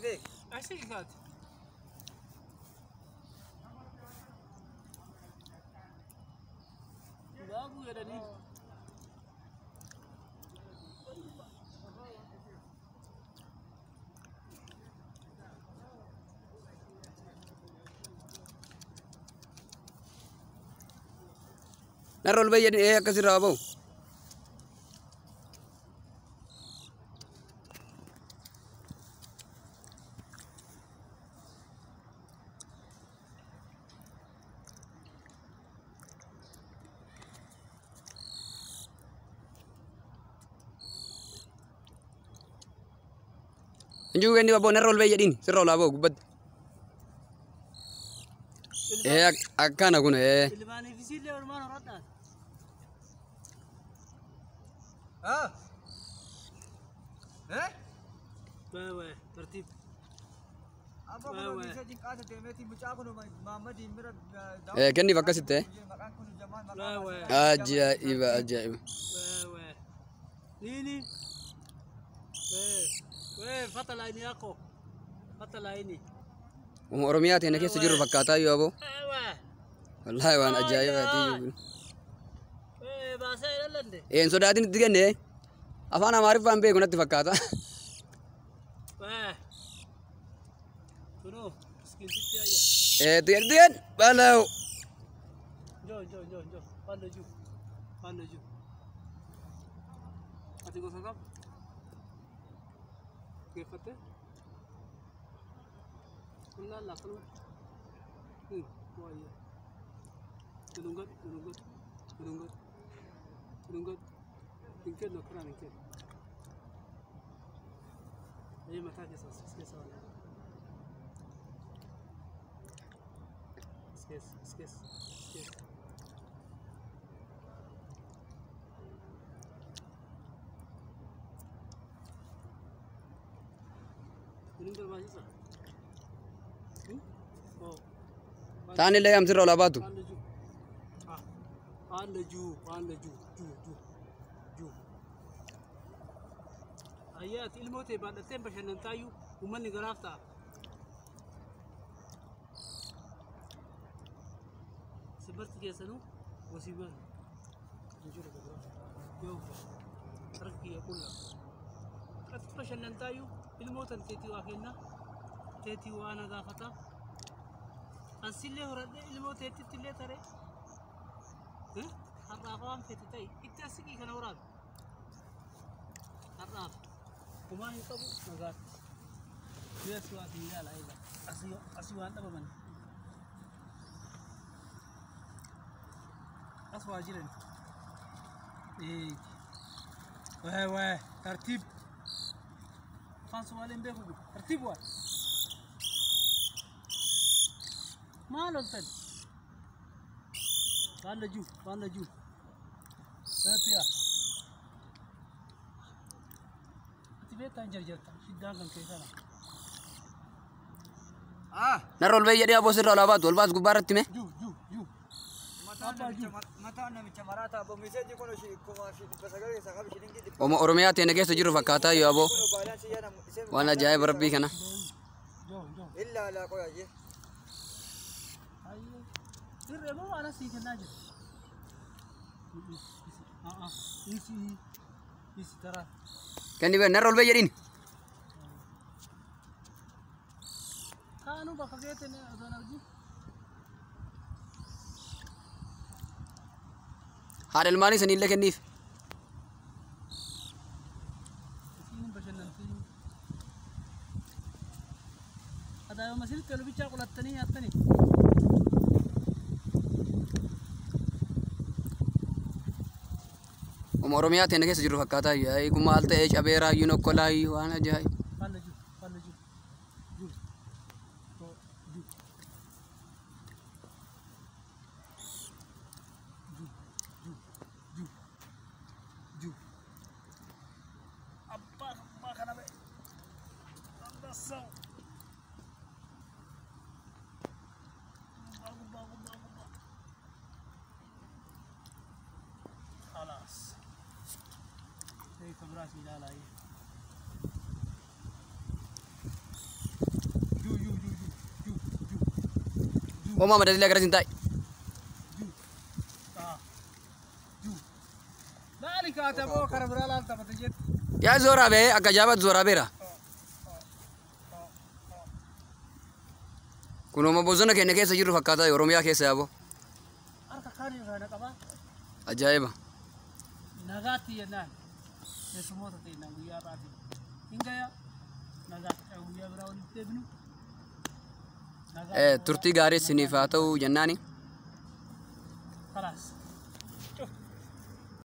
Beek. Asii kaati. Baabuu jedhanii. Narra ol bahi jedhin akkasirraa haa ba'u. Injuu kenni babboo narra ol bahi jedhin sirra ol haa ba'u gubbatti. Akkana kun Ilmaanii fi siillee olmaan horadhaati. Ah. Eh? Wewe, tartiib. Abba kun meeseejiin qaasa deemeeti mucaa kun Mahammadiin bira. Kenniif akkasitti. Maqaan kun Jamaal maqaan. Wewe, Ajaa'iba ajaa'iba. wewe. Nini? Wewe, wewe, fata laini yako. Fata laini. Oromiyaa teena keessa jirru fakkaataa yoo aboo. Wewe. Wallaahi waan ajaa'ibaati jiru. Wewe, baasee ilaalande. Een sodaatin itti kenne afaan Amaariffaan beeku natti fakkaata. Wewe. Kunoo, miskiintitti ayya. Itti kenni itti kenni balaw. Njoo, njoo, njoo, njoo. Panda juu. Panda juu. Ati gosa kam? Geeffatte? Qullaa laaffaluma. Waayee. Dudungadhu, dudungadhu, dudungadhu, dudungadhu. Hin kennu akkanaan hin kennu. Ayyee mataa keessa as keessa waan. As keessa, as keessa, as keessa. Kun barbaachisa. Oh. Taan illee amsirra ol haa baatu. Panda juu. Ah. Panda juu, panda juu, juu, juu, juu. Ayyaa ati ilmoo ta'e baadhattee bashannantaayyuu uummanni garaaf ta'a. Simbirti keessanuu wasiiban hin jiru gabaa. Yoo harka kiyya qullaa. Ati bashannantaayyuu ilmoo tan teetii waa kennaa teetii waa na gaafataa. Ansillee horadhee ilmoo teettitti illee taree. Har'aaf waan fete ta'e itti asiqii kana waraabe. Har'aaf homaa hin qabu nagaatti. Mee asii waa asii ilaala egaa asii asii waan dhabaman. As waa jiran. Wee wee tartiib. Afaan Sumaaleen beeku tartiib waa. Maal oltan? Panda juu, panda juu. Pia. Ati beektaa hin jarjarta. Shiddaan kan kee kana. Ah. Narra ol bahi jedhee aboo sirra ol haa baatu ol baas gubbaa irratti mee. Juu, juu, juu. Mataan namicha maraataa abbo meeseejii kun 900 keessaa qabu shilingii dhibba. Oromiyaa teena keessa jirru fakkaataa yoo aboo. Kun baalaansii yaa namu. Waan ajaa'iba rabbii kana. Joo, joo. Illaa laa qoyaa jee. Ayyee. Sirree moo waan asii kennaa jiru? Isi, isi taraa. Kenni bee narra ol bahi jedhin. Kaanuu bakka geete osoo hin argin. Haadha ilmaanii saniillee kenniif. Isiin bashannantii. Adaayoma sirriitti ol bichaa qolattanii nyaattanii. Oromiyaa teena keessa jirru fakkaataa yoo kun maal ta'ee cabeeraa iyyuu nokkolaa iyyuu waan ajaa'iba. Panda juu, panda juu. Juu. Oh, juu. Juu, juu, juu. Juu. Abbaa abbaa kana ba'e. Ambassaw. Gubbaa gubbaa gubbaa gubbaa. خلاص. هيك براسي لا لا. Homaa madalillee garas hin taa'i. Laali kaata moo kara biraa laalta mata jettu. Yaa zooraa bee akka ajaa'ibaatti zooraa beera. Kunuma bosona keenya keessa jirru fakkaata Oromiyaa keessa yaaboo. Harka kaan irraa na qabaa. Ajaa'iba. Nagaatti jennaan keessummoota ta'inaan guyyaa har'aati. Hin gaya nagaatti guyyaa biraa walitti deebinu. Turtii gaarii isiniif haa ta'u jennaani.